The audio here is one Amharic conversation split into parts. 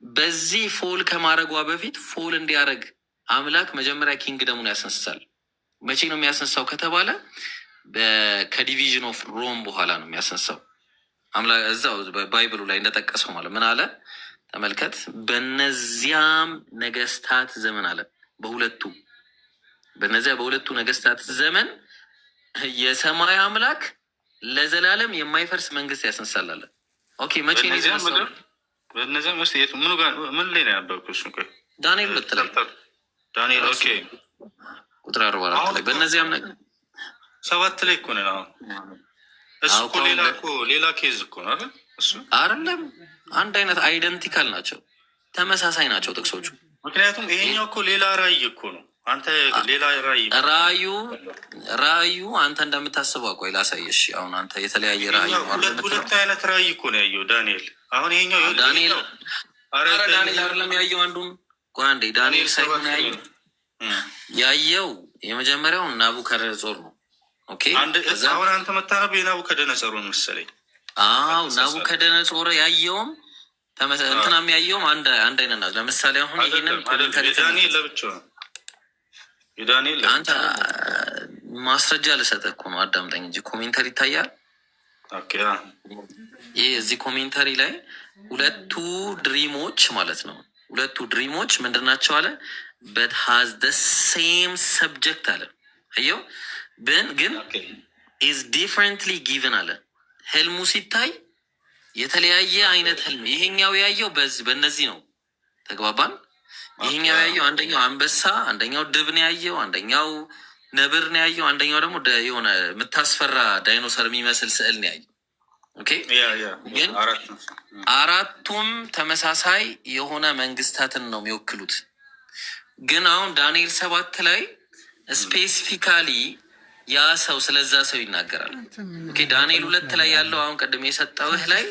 በዚህ fall ከማድረጓ በፊት fall እንዲያደርግ አምላክ መጀመሪያ kingdom ኡን ያስነሳል። መቼ ነው የሚያስነሳው ከተባለ ከ division of Rome በኋላ ነው የሚያስነሳው። አምላክ እዛው Bible ኡ ላይ እንደጠቀሰው ማለት ምን አለ ተመልከት። በነዚያም ነገስታት ዘመን አለ፣ በሁለቱ በነዚያ በሁለቱ ነገስታት ዘመን የሰማይ አምላክ ለዘላለም የማይፈርስ መንግስት ያስነሳል አለ። Okay፣ መቼ ነው በእነዚያም የተነሳው? ምድር በእነዚያም እስኪ ምኑ ጋር ምን ላይ ነው ያነበብኩት? እሱን ቆይ። ዳንኤል 2 ላይ። ዳንኤል፣ ራሱ okay። ቁጥር 44 አሁን ላይ እኮ በእነዚያም 7 ላይ እኮ ነን አሁን። እሱ አዎ እኮ እኮ አሁን ሌላ እኮ ሌላ case እኮ ነው አይደል? እሱ አይደለም፣ አንድ አይነት identical ናቸው፣ ተመሳሳይ ናቸው ጥቅሶቹ። ምክንያቱም ይሄኛው እኮ ሌላ ራእይ እኮ ነው። አንተ ሌላ ራእይ እኮ ነው። ራእዩ አንተ እንደምታስበው፣ ቆይ ላሳየሽ። አሁን አንተ የተለያየ ራእይ ይሄኛው ነው አይደል ሁለት የምትለው? ሁለት አይነት ራእይ እኮ ነው ያየው ዳንኤል። አሁን ይሄኛው ይኸውልህ ዳንኤል ይሄኛው ኧረ ኧረ ዳንኤል አይደለም ያየው አንዱን። ቆይ አንዴ፣ ዳንኤል ዳንኤል ሳይሆን 7 ላይ ያየው ነው። ያየው የመጀመሪያው ናቡከደነጾር ነው። Okay። አንድ ከዛ አሁን አንተ መታነብ የናቡከደነጾሩን መሰለኝ። አዎ። አልተሳሳትኩም። ናቡከደነጾር ያየውም እንትናም ያየውም አንድ አይነት ናት። ለምሳሌ አሁን ይሄንን አይደለም አይደለም፣ commentary የዳንኤል ተመልከት። ለብቻው ነው። የዳንኤል አንተ ለብቻው ነው። ማስረጃ ልሰጥህ እኮ ነው፣ አዳምጠኝ እንጂ። Commentary ይታያል። Okay። ይህ እዚህ commentary ላይ ሁለቱ dream ኦች ማለት ነው። ሁለቱ dream ኦች ምንድን ናቸው አለ፣ but has the same subject አለ። አየው ግን is differently given አለ። ህልሙ ሲታይ የተለያየ አይነት ህልም። ይሄኛው ያየው በዚህ በእነዚህ ነው። ተግባባን። ይሄኛው ያየው አንደኛው አንበሳ፣ አንደኛው ድብ ነው ያየው፣ አንደኛው ነብር ነው ያየው፣ አንደኛው ደግሞ የሆነ የምታስፈራ ዳይኖሰር የሚመስል ስዕል ነው ያየው። Okay። ግን አራት ነው። አራቱም ተመሳሳይ የሆነ መንግስታትን ነው የሚወክሉት። ግን አሁን ዳንኤል 7 ላይ specifically ያ ሰው ስለዛ ሰው ይናገራል። Okay፣ ዳንኤል 2 ላይ ያለው አሁን ቅድም የሰጠውህ ላይ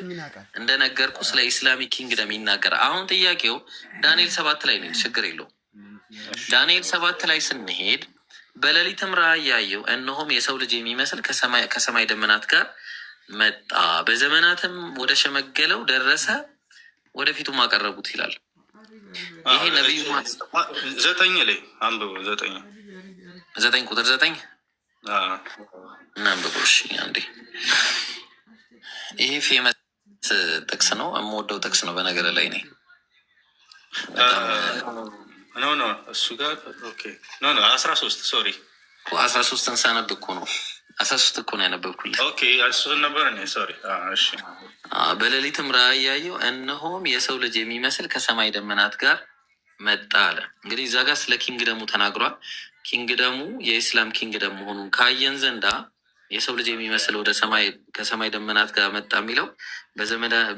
እንደነገርኩ ስለ Islamic kingdom ይናገራል። አሁን ጥያቄው ዳንኤል 7 ላይ ነው፣ ችግር የለውም። ዳንኤል 7 ላይ ስንሄድ በሌሊትም ራእይ ያየው፣ እነሆም የሰው ልጅ የሚመስል ከሰማይ ደመናት ጋር መጣ፣ በዘመናትም ወደ ሸመገለው ደረሰ፣ ወደፊቱም አቀረቡት ይላል። ይሄ ነቢዩ 9 ላይ አንብበው፣ 9። 9፣ ቁጥር 9 እናንብበው። እሺ አንዴ፣ ይሄ famous ጥቅስ ነው፣ የምወደው ጥቅስ ነው። በነገር ላይ እኔ በጣም No, እሱ ጋር okay፣ no, 13፣ sorry። 13ን ሳነብ እኮ ነው፣ 13 እኮ ነው ያነበብኩልህ። Okay፣ 13 ነበር እኔ፣ sorry፣ እሺ። በሌሊትም ራእይ ያየው፣ እነሆም የሰው ልጅ የሚመስል ከሰማይ ደመናት ጋር መጣ አለ። እንግዲህ እዛ ጋር ስለ kingdom ኡ ተናግሯል። Kingdom ኡ የኢስላም kingdom መሆኑን ካየን ዘንዳ የሰው ልጅ የሚመስል ወደ ሰማይ ከሰማይ ደመናት ጋር መጣ የሚለው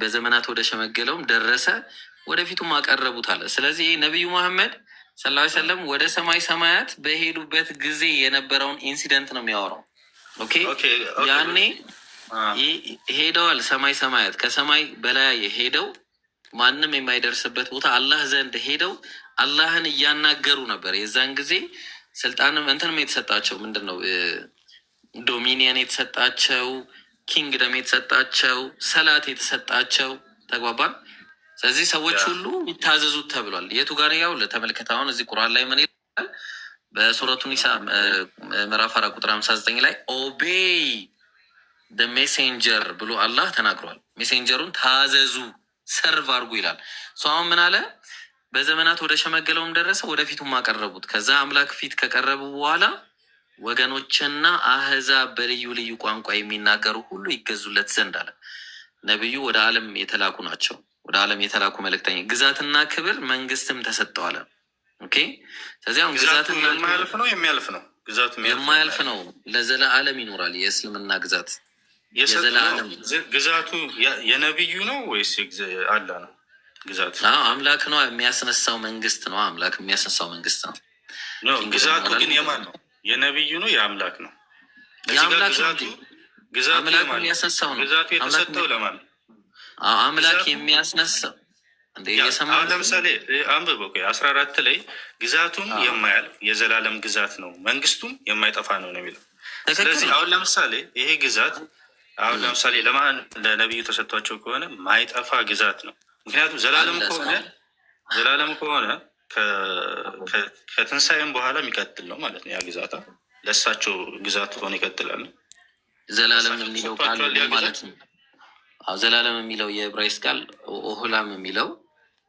በዘመናት ወደ ሸመገለውም ደረሰ፣ ወደፊቱም አቀረቡት አለ። ስለዚህ ይህ ነቢዩ መሐመድ ሰለላሁ ዐለይሂ ወሰለም ወደ ሰማይ ሰማያት በሄዱበት ጊዜ የነበረውን incident ነው የሚያወራው። Okay። ያኔ ሄደዋል። ሰማይ ሰማያት ከሰማይ በላይ ሄደው ማንም የማይደርስበት ቦታ አላህ ዘንድ ሄደው አላህን እያናገሩ ነበር። የዛን ጊዜ ስልጣንም እንትንም የተሰጣቸው ምንድን ነው፣ dominion የተሰጣቸው፣ kingdom የተሰጣቸው፣ ሰላት የተሰጣቸው፣ ተግባባን። ስለዚህ ሰዎች ሁሉ ይታዘዙት ተብሏል። የቱ ጋር ያው ተመልከት። አሁን እዚህ ቁርአን ላይ ምን ይላል? በሱረቱ ኒሳ ምዕራፍ 4 ቁጥር 59 ላይ "obey messenger" ብሎ አላህ ተናግሯል። Messenger ኡን ታዘዙ፣ serve አድርጉ ይላል። አሁን ምን አለ? በዘመናት ወደ ሸመገለውም ደረሰ፣ ወደፊቱም አቀረቡት። ከዛ አምላክ ፊት ከቀረቡ በኋላ ወገኖችና አህዛብ በልዩ ልዩ ቋንቋ የሚናገሩ ሁሉ ይገዙለት ዘንድ አለ። ነቢዩ ወደ ዓለም የተላኩ ናቸው። ወደ ዓለም የተላኩ መልእክተኛ፣ ግዛትና ክብር መንግስትም ተሰጠው አለ። Okay። ስለዚህ አሁን ግዛቱ ግዛትና የማያልፍ ነው የሚያልፍ ነው? ግዛቱ የማያልፍ ነው፣ ለዘለዓለም ይኖራል። የእስልምና ግዛት የዘላለም ግዛቱ የነቢዩ ነው ወይስ አላህ ነው ግዛቱ? አምላክ ነው የሚያስነሳው መንግስት ነው። አምላክ የሚያስነሳው መንግስት ነው። ግዛቱ ግን የማን ነው? የነቢዩ ነው የአምላክ ነው? የአምላክ ነው። አምላክ የሚያስነሳው ነው። ግዛቱ የተሰጠው ለማን ነው? አምላክ የሚያስነሳው። አሁን ለምሳሌ አንብበው፣ 14 ላይ ግዛቱም የማያልፍ የዘላለም ግዛት ነው፣ መንግስቱም የማይጠፋ ነው ነው የሚለው። ስለዚህ አሁን ለምሳሌ ይሄ ግዛት አሁን ለምሳሌ ለማን ለነቢዩ ተሰጥቷቸው ከሆነ ማይጠፋ ግዛት ነው። ምክንያቱም ዘላለም ከሆነ ዘላለም ከሆነ ከትንሣኤም በኋላ የሚቀጥል ነው ማለት ነው። ያ ግዛታ ለእሳቸው ግዛት ሆኖ ይቀጥላል። ዘላለም ለእሳቸው የሚለው ቃል ተሰጥቷቸዋል ያ ምን ግዛት። ማለት ነው? አዎ፣ ዘላለም የሚለው የዕብራይስጥ ቃል ኦህላም የሚለው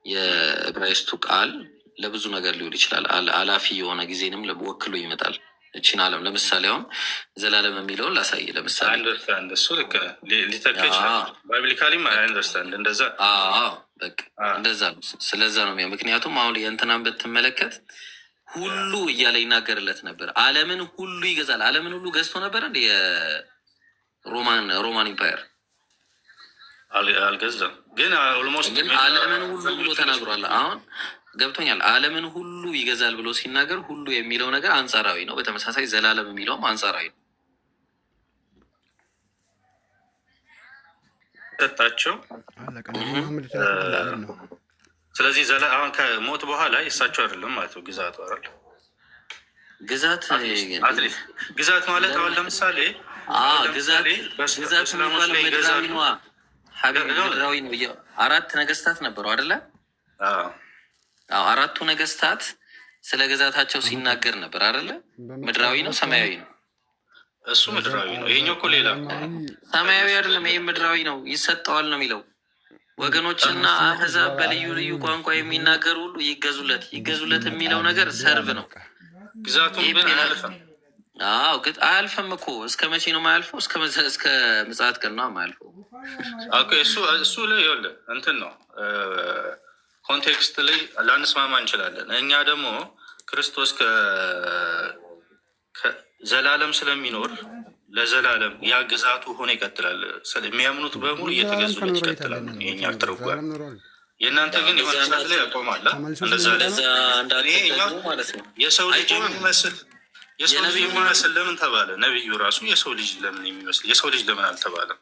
የዕብራይስጡ ቃል ለብዙ ነገር ሊውል ይችላል። አላፊ የሆነ ጊዜንም ወክሎ ይመጣል። እቺን ዓለም ለምሳሌ አሁን ዘላለም የሚለውን ላሳይ። ለምሳሌ Understand፣ እሱ ልክ ነህ። ሊተካ ይችላል። Biblically ም understand እንደዛ። አዎ፣ በቃ እንደዛ ነው። ስለዛ ነው የሚያው፣ ምክንያቱም አሁን የእንትናን ብትመለከት ሁሉ እያለ ይናገርለት ነበር። ዓለምን ሁሉ ይገዛል። ዓለምን ሁሉ ገዝቶ ነበር እንደ የሮማን Roman Empire? አልገዛም ግን almost ግን ዓለምን ሁሉ ብሎ ተናግሯል። አሁን ገብቶኛል። ዓለምን ሁሉ ይገዛል ብሎ ሲናገር ሁሉ የሚለው ነገር አንጻራዊ ነው። በተመሳሳይ ዘላለም የሚለውም አንጻራዊ ነው። ሰጣቸው። አለቀ። ነቢ መሐመድ የተላኩት ለዓለም ነው። ስለዚህ አሁን ከሞት በኋላ የእሳቸው አይደለም ማለት ነው ግዛቱ አይደል? ግዛት At least ግዛት ማለት አሁን ለምሳሌ አሁን ግዛት ለምሳሌ ግዛት በእስላሞች የሚባለው ላይ ምድራዊ ይገዛሉ። ነዋ حبيبي፣ ምድራዊ ነው። አራት ነገስታት ነበሩ አይደለ? አዎ። አዎ፣ አራቱ ነገስታት ስለ ግዛታቸው ሲናገር ነበር አይደለ? ምድራዊ ነው በመጨረሻ ሰማያዊ ነው? እሱ ምድራዊ ነው። ይሄኛው እኮ ሌላ እኮ ነው። ዘላለማዊ ሰማያዊ አይደለም። ይህ ምድራዊ ነው። ይሰጠዋል ነው የሚለው። ወገኖችና አህዛብ በልዩ ልዩ ዘላለማዊ ቋንቋ የሆነ የሚናገሩ ሁሉ ይገዙለት። ንጉስ ይገዙለት የሚለው ይመጣል ነገር serve ነው። አለቀ። ግዛቱን ይህ ግን ፔላ አያልፍም። አዎ፣ ግን አያልፍም እኮ። እስከ መቼ ነው የማያልፈው? እስከ ምጽአት ቀን ነው የማያልፈው። Okay፣ እሱ ላይ ይኸውልህ እንትን ነው፣ context ላይ ላንስማማ እንችላለን። እኛ ደግሞ ክርስቶስ ዘላለም ስለሚኖር ለዘላለም ያ ግዛቱ ሆኖ ይቀጥላል። የሚያምኑት በሙሉ ዘላለም እየተገዙለት ከኖረ የት አለ ይቀጥላሉ። ነው? የኛ ዘላለም ትርጓሜ ኖሯል። የእናንተ ግን እንደዛ የሆነ ሰዓት ላይ እንዳትል ያቆማል። ተመልሶ እንደዛ ስለሚመጣ ላይ ነው። እንደዛ ይሄኛው እንዳትል ማለት ነው። የሰው ልጅ አይቆምም። የሚመስል የሰው ልጅ የነቢዩ የሚመስል ለምን ተባለ? ነቢዩ ራሱ የሰው ልጅ ለምን የሚመስል የሰው ልጅ ለምን አልተባለም?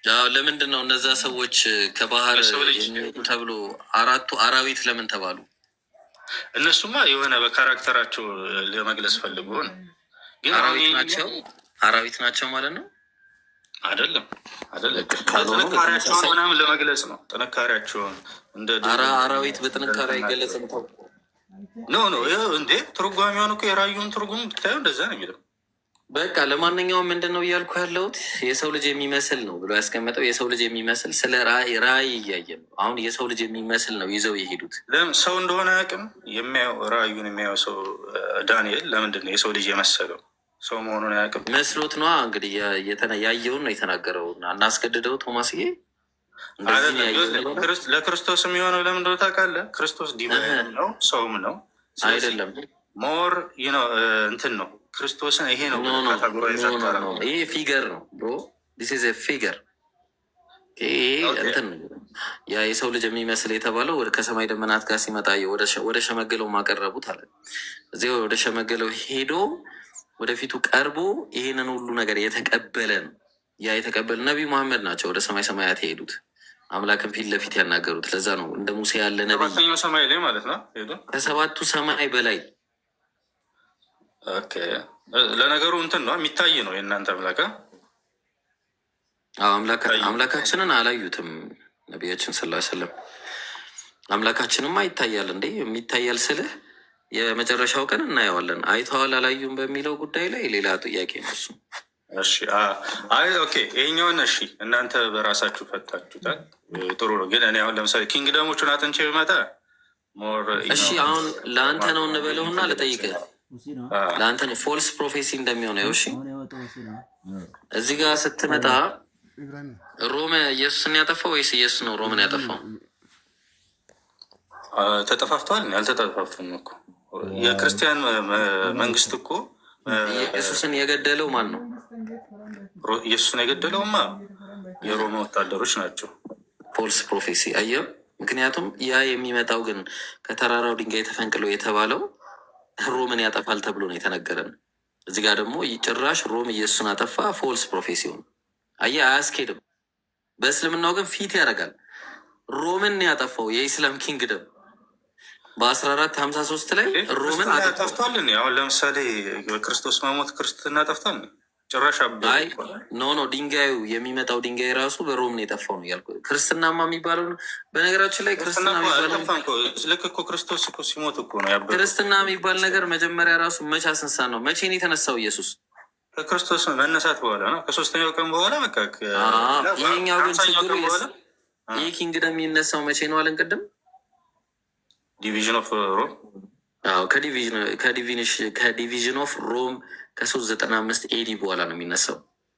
አዎ፣ ለምንድን ነው እነዛ ሰዎች ከባህር የሰው ልጅ የሚወጡ ተብሎ አራቱ አራዊት ለምን ተባሉ? እነሱማ የሆነ በ character ኣቸው ለመግለጽ ፈልጎ ነው። ግን አሁን አራዊት ይሄኛው ናቸው፣ አራዊት ናቸው ማለት ነው። አይደለም አይደለም፣ ካልሆኑ ጥንካሬያቸውን በተመሳሳይ ምናምን ለመግለጽ ነው። ጥንካሬያቸውን እንደ አራ ድብ አራዊት በጥንካሬ አይገለጽም። ተው። No, ይኸው እንዴ ትርጓሜውን እኮ የራዩን ትርጉም ብታየው እንደዛ ነው የሚለው። በቃ ለማንኛውም ምንድን ነው እያልኩ ያለሁት የሰው ልጅ የሚመስል ነው ብሎ ያስቀመጠው የሰው ልጅ የሚመስል ስለ ራእይ ራእይ እያየ ነው። አሁን የሰው ልጅ የሚመስል ነው ይዘው የሄዱት። ለምን ሰው እንደሆነ አያውቅም። የሚያየው ራእዩን የሚያየው ሰው ዳንኤል ለምንድን ነው የሰው ልጅ የመሰለው? ሰው መሆኑን አያውቅም። መስሎት ነዋ እንግዲህ ያየውን ነው የተናገረው። እና እናስገድደው ቶማስዬ እንደዚህ ነው አይደለም ያየው እንበለው። ለክርስቶስ የሚሆነው ለምን እንደሆነ ታውቃለህ? ክርስቶስ divine ነው ሰውም ነው። ስለዚህ አይደለም more እንትን ነው ክርስቶስን ይሄ ነው No ብለህ No categorize No no no አታደርገውም። ይሄ figure ነው bro፣ this is figure። ይሄ እንትን ነው። ያ የሰው ልጅ የሚመስል የተባለው ወደ ከሰማይ ደመናት ጋር ሲመጣ ወደ ሸመገለው ማቀረቡት አለ። እዚያ ወደ ሸመገለው ሄዶ ወደፊቱ ቀርቦ ይሄንን ሁሉ ነገር የተቀበለ ነው። ያ የተቀበለ ነቢዩ መሐመድ ናቸው ወደ ሰማይ ሰማያት የሄዱት አምላክን ፊት ለፊት ያናገሩት። ለዛ ነው እንደ ሙሴ ያለ ነቢይ ሰባተኛው ሰማይ ላይ ማለት ነው ሄዶ ከሰባቱ ሰማይ በላይ። Okay። ለነገሩ እንትን ነው የሚታይ ነው የእናንተ አምላክ አ? አዎ፣ ታይ አምላካችንን አላዩትም ነቢያችን صلى الله عليه وسلم። አምላካችንማ ይታያል እንዴ? የሚታያል ስልህ የመጨረሻው ቀን እናየዋለን። አይተዋል አላዩም በሚለው ጉዳይ ላይ ሌላ ጥያቄ ነው እሱ። እሺ አይ okay፣ ይሄኛውን እሺ፣ እናንተ በራሳችሁ ፈታችሁታል፣ ጥሩ ነው። ግን እኔ አሁን ለምሳሌ kingdom ኦቹን አጥንቼ ብመጣ more እሺ አሁን ለአንተ ነው እንበለውና ልጠይቅህ፣ ለአንተ ነው false prophecy እንደሚሆነው። እሺ እዚህ ጋር ስትመጣ ኢብራሂም ሮም ኢየሱስን ያጠፋው ወይስ ኢየሱስ ነው ሮምን ያጠፋው? ተጠፋፍተዋል። አልተጠፋፉም እኮ የክርስቲያን መንግስት እኮ ኢየሱስን የገደለው ማን ነው? ኢየሱስን የገደለውማ የሮማ ወታደሮች ናቸው። False prophecy አየህ። ምክንያቱም ያ የሚመጣው ግን ከተራራው ድንጋይ ተፈንቅሎ የተባለው ሮምን ያጠፋል ተብሎ ነው የተነገረን። እዚህ ጋር ደግሞ ጭራሽ ሮም ኢየሱስን አጠፋ፣ false prophecy ሆነ። አየህ፣ አያስኬድም። በእስልምናው ግን fit ያደርጋል። ሮምን ያጠፋው የኢስላም kingdom በ1453 ላይ ሮምን ክርስትና አጠፋው። ጠፍቷል። አሁን ለምሳሌ በክርስቶስ መሞት ክርስትና ጠፍቷል። ጭራሽ አበዱ አይ፣ እኮ። No, ድንጋዩ የሚመጣው ድንጋይ ራሱ በሮም ነው የጠፋው ነው ያልኩህ። ክርስትናማ የሚባለው፣ በነገራችን ላይ ክርስትና ክርስትና እኮ የሚባለው አልጠፋም እኮ። ልክ እኮ ክርስቶስ እኮ ሲሞት እኮ ነው ያበደው። ክርስትና የሚባል ነገር መጀመሪያ ራሱ መቼ አስነሳ ነው? መቼ ነው የተነሳው ኢየሱስ? ከክርስቶስ መነሳት በኋላ ነው። ከሶስተኛው ቀን በኋላ በቃ ይሄኛው ግን ከ50ኛው ችግሩ ቀን በኋላ። ይህ kingdom የሚነሳው መቼ ነው አለን ቅድም? Division of Rome። አዎ፣ ከ division of Rome ከ395 AD በኋላ ነው የሚነሳው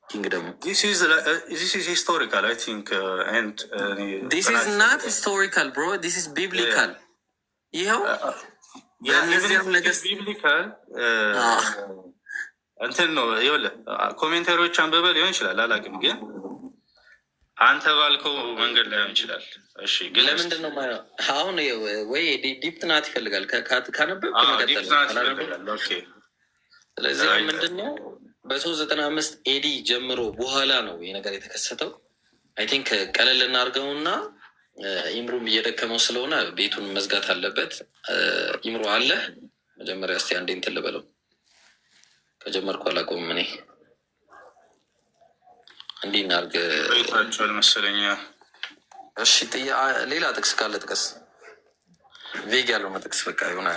kingdom ኡ። This is historical, I think, and This is not historical, bro, this is biblical። ይኸው በእነዚያም ነገስት Biblical እንትን ነው። ይኸውልህ፣ commentary ዎች አንብበህ ሊሆን ይችላል፣ አላውቅም፣ ግን አንተ ባልከው መንገድ ላይሆን ይችላል። እሺ፣ ግን ለምንድን ነው የማየው? አሁን ወይ deep ጥናት ይፈልጋል፣ ካነበብክ መቀጠል Deep ነው፣ ጥናት ካላነበብክ ይፈልጋል። Okay። ስለዚህ አሁን ምንድን ነው፣ በ395 AD ጀምሮ በኋላ ነው ይህ ነገር የተከሰተው። I think ቀለል እናድርገውና ኢምሩም እየደከመው ስለሆነ ቤቱን መዝጋት አለበት። ኢምሩ አለ? መጀመሪያ እስቲ አንዴ እንትን ልበለው። ከጀመርኩ አላቆምም እኔ። እንዲህ እናድርግ። ቆይታችኋል መሰለኝ። እሺ፣ ሌላ ጥቅስ ካለ ጥቀስ። Vague ያልሆነ ጥቅስ፣ በቃ የሆነ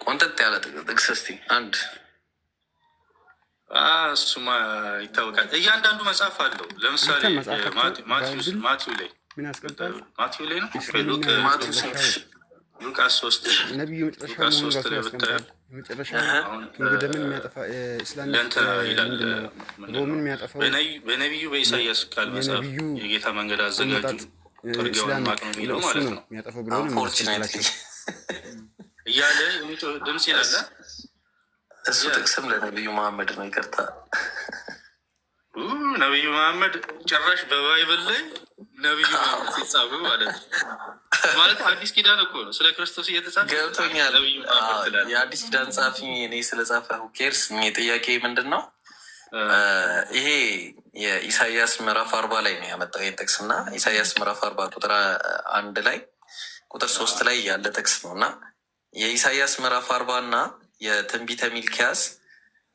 ቆንጠጥ ያለ ጥቅስ እስቲ አንድ። እሱማ ይታወቃል። እያንዳንዱ መጽሐፍ አለው። ለምሳሌ አንተ መጽሐፍ Bible Matthew ላይ ምን ያስቀምጣል? Matthew ላይ ነው። እስልምና Matthew ስንት? ሉቃስ 3። ነቢዩ መጨረሻ ሉቃስ መሆኑን 3 ራሱ ላይ ብታየው ያስቀምጣል። የመጨረሻ አሁን kingdom ን የሚያጠፋ Islamic ለእንትና ይላል፣ ምንድን ነው፣ ምንድን ነው? ሮምን የሚያጠፋው በነቢዩ በኢሳያስ ቃል መጽሐፍ የነቢዩ የጌታ መንገድ አዘጋጁ አመጣጥ ጥርጊያውን Islamic ማቅ ነው የሚለው እሱ ማለት ነው ነው የሚያጠፋው ብሎ ነው Unfortunately የሚያስቀምጥላቸው። እያለ የሚጮህ ድምፅ ይላል። እሱ ጥቅስም ለነቢዩ መሐመድ ነው። ይቅርታ። ነቢዩ መሐመድ ጭራሽ በ Bible ላይ ነቢዩ መሐመድ ሲጻፉ ማለት ነው። ማለት አዲስ ኪዳን እኮ ነው፣ ስለ ክርስቶስ እየተጻፈ ገብቶኛል። ነቢዩ መሐመድ ትላለህ። የአዲስ ኪዳን ጸሐፊ እኔ ስለጻፈ who cares? ጥያቄ ምንድን ነው? ይሄ የኢሳያስ ምዕራፍ 40 ላይ ነው ያመጣው ይህን ጥቅስ፣ እና ኢሳያስ ምዕራፍ 40 ቁጥር 1 ላይ፣ ቁጥር 3 ላይ ያለ ጥቅስ ነው። እና የኢሳያስ ምዕራፍ 40 እና የትንቢተ ሚልኪያስ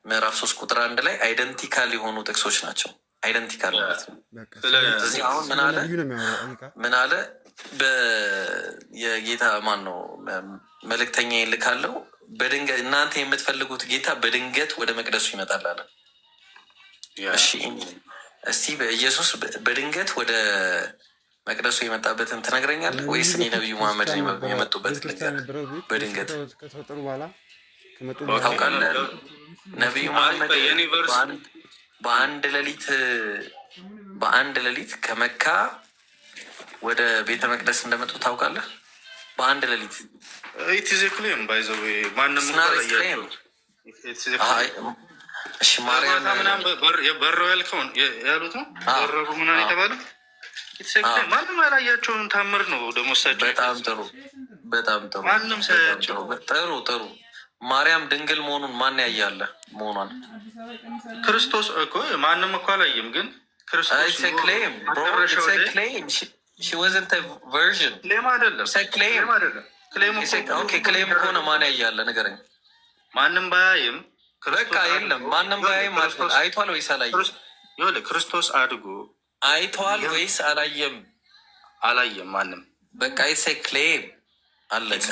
ምዕራፍ 3 ቁጥር 1 ላይ identical የሆኑ ጥቅሶች ናቸው። Identical ማለት ነው። በቃ ስለዚህ አሁን ምን አለ? ነቢዩ ነው የሚያወራው። አለቃ። ምን አለ? የጌታ ማን ነው፣ መልእክተኛ ይልካለው፣ በድንገት እናንተ የምትፈልጉት ጌታ በድንገት ወደ መቅደሱ ይመጣል አለ። እሺ፣ እስቲ በኢየሱስ በድንገት ወደ መቅደሱ የመጣበትን ትነግረኛለህ ወይስ እኔ ነቢዩ መሐመድ የመጡበትን ቤተክርስቲያን ልንገርህ? ነበረው ቤት በድንገት ከተፈጠሩ በኋላ ከመጡ በኋላ ታውቃለህ? ነቢዩ መሐመድ Universe በአንድ ሌሊት ከመካ ወደ ቤተ መቅደስ እንደመጡ ታውቃለህ? በአንድ ሌሊት። It is claim, by the way፣ ማንም It's not a claim. አይ፣ እሺ፣ ማርያም ምናምን በረው ያልከውን ያሉት ነው፣ በረሩ ምናምን የተባለው it's a claim። ማንም ያላያቸውን ታምር ነው ደግሞ እሳቸው። በጣም ጥሩ፣ በጣም ጥሩ፣ ማንም ሳያቸው። ጥሩ ጥሩ። ማርያም ድንግል መሆኑን ማን ያያለ መሆኗን? ክርስቶስ እኮ ማንም እኮ አላየም፣ ግን ክርስቶስ It's a claim, bro. It's a claim. She wasn't a virgin. Claim አይደለም። It's a claim. Claim አይደለም። Claim It's a, okay, claim ከሆነ ማን ያያለ ንገረኝ። ማንም ባያይም በቃ የለም፣ ማንም ባያይም አይቷል ወይስ አላየም? ይኸውልህ፣ ክርስቶስ አድጎ አይቷል ወይስ አላየም? አላየም ማንም። በቃ it's a claim፣ አለቀ።